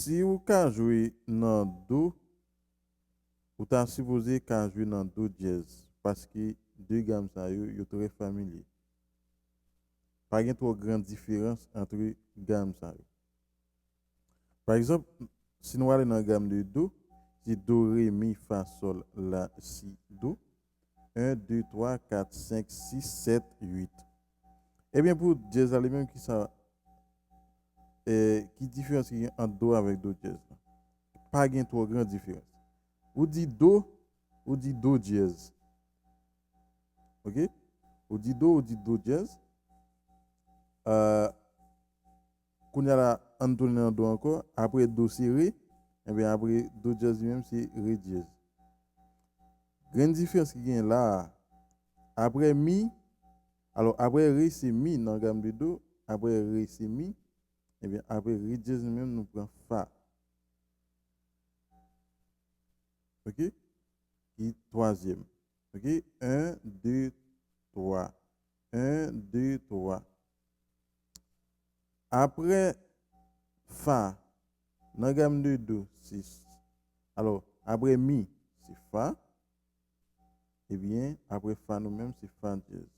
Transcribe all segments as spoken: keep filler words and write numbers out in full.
Si ou ka jwe nan do, ou ta sipoze ka jwe nan do dyèz, paske de gam sa yo, yo trè familye. Pa gen twò gran diferans ant gam sa yo. Pa egzanp, si nou ale nan gam de do, se do, re, mi, fa, sòl, la, si, do. En, de, twa, kat, senk, sis, sèt, uit. Ebyen, pou dyèz la li menm, ki sa, eh, ki diferans ki gen ant do avèk do dyèz la? Pa gen twò gran diferans. Ou di do, ou di do dyèz. Oke? Ou di do, ou di do dyèz. Euh, Kounye a la, ann tounen nan do ankò. Apre do se re. Ebyen, apre do dyèz li menm se re dyèz. Grenn diferans ki gen la a, apre mi, alò, apre re se mi nan gam de do. Apre re se mi. Ebyen, apre re dyèz li menm, nou pran fa. Oke? Ki twazyèm. Oke? En, de, twa. En, de, twa. Apre fa, nan gam de do, se, alò, apre mi, se fa. Ebyen, apre fa nou menm, se fa dyèz.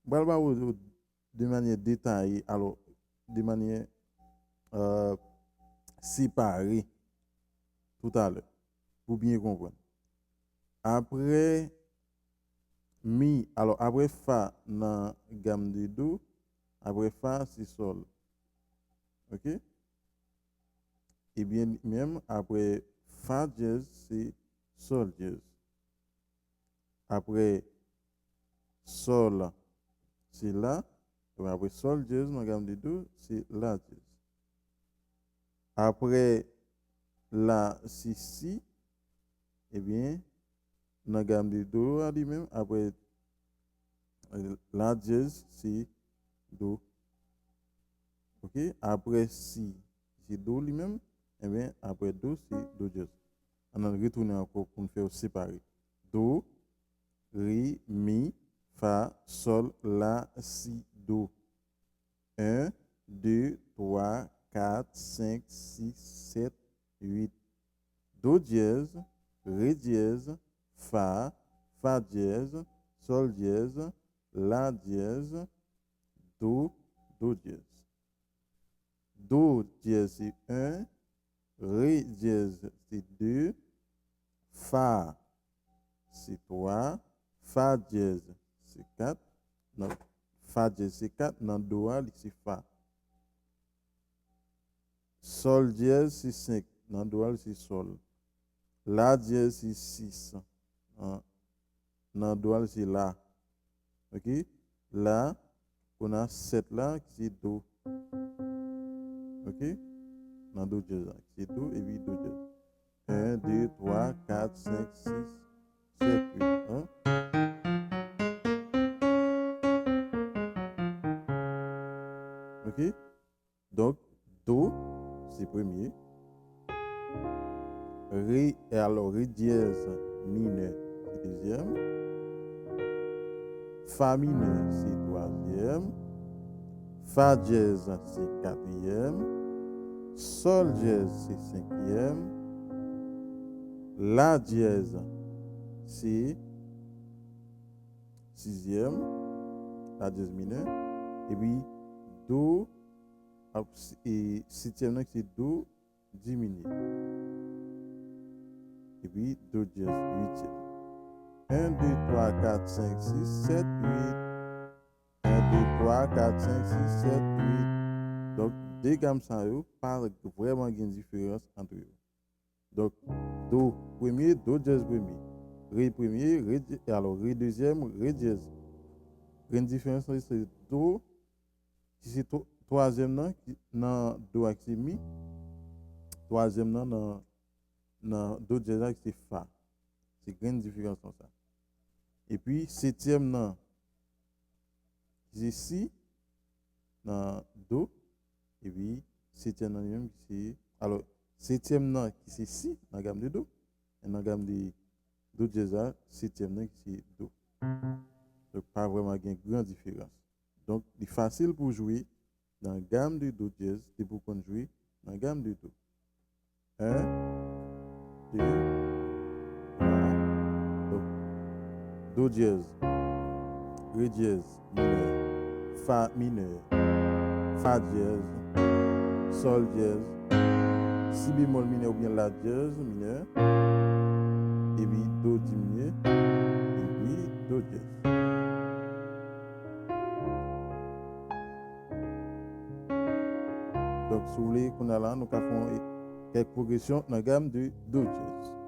M pral ba ou de manyè detaye, alò, de manyè, euh, separe toutalè, pou byen konprann. Apre mi, alò, apre fa nan gam de do, apre fa se sòl. Oke? Ebyen, li menm, apre fa dyèz, se sòl dyèz. Apre sòl, se la. Ebyen, apre sòl dyèz nan gam de do, se la dyèz. Apre la, se si. Ebyen, nan gam de do a li menm, apre la dyèz, se do. Oke? Apre si, se do li menm. Ebyen, apre do, se do dyèz. Ann, ann retounen ankò pou n fè yo separe. Do, re, mi, fa, sòl, la, si, do. En, de, twa, kat, senk, sis, sèt, uit. Do dyèz, re dyèz, fa, fa dyèz, sòl dyèz, la dyèz, do, do dyèz. Do dyèz se en, re dyèz se de, fa se twa, fa dyèz se kat, nan, fa dyèz se kat, nan do a li se fa. Sòl dyèz se senk, nan do a li se sòl. La dyèz se sis, nan, nan do a li se la. Oke? La, kounye a sèt la, ki se do. Oke? Nan do dyèz la, ki se do, epi do dyèz. En, de, twa, kat, senk, sis, sèt, uit. Hein? Oke? Donk, do, se premye. Re, e alò, re dyèz minè, se dezyèm. Fa minè, se twazyèm. Fa dyèz, se katriyèm. Sòl dyèz, se senkyèm. La dyèz, se sizyèm. La dyèz minè. Epi, do, ap, e, setyèm nan ki se do diminye. Epi do dyèz uityèm. En, de, twa, kat, senk, sis, sèt, uit. En, de, twa, kat, senk, sis, sèt, uit. Donk, de gam sa yo pa vrèman gen diferans ant yo. Donk, do premye, do dyèz premye. Re premye, re dye-, alò, re dezyèm, re dyèz. Grenn diferans lan, se do, ki se twa-, twazyèm nan, ki, nan do a ki se mi, twazyèm nan, nan, nan do dyèz la ki se fa. Se grenn diferans lan sa. Epi, setyèm nan, ki se si, nan do, epi setyèm nan li menm ki se, alò, setyèm nan ki se si nan gam de do, e nan gam de do dyèz la, setyèm nan ki se do. Donk, pa vrèman gen gran diferans. Donk, li fasil pou jwe nan gam de do dyèz, depi w konn jwe nan gam de do. En, de, twa. Donk, do dyèz, re dyèz minè, fa minè, fa dyèz, sòl dyèz, si bemòl minè oubyen la dyèz minè, epi do diminye, epi do dyèz. Donk, si w vle, kounye a la, nou ka fè yon, kèk pwogresyon nan gam de do dyèz.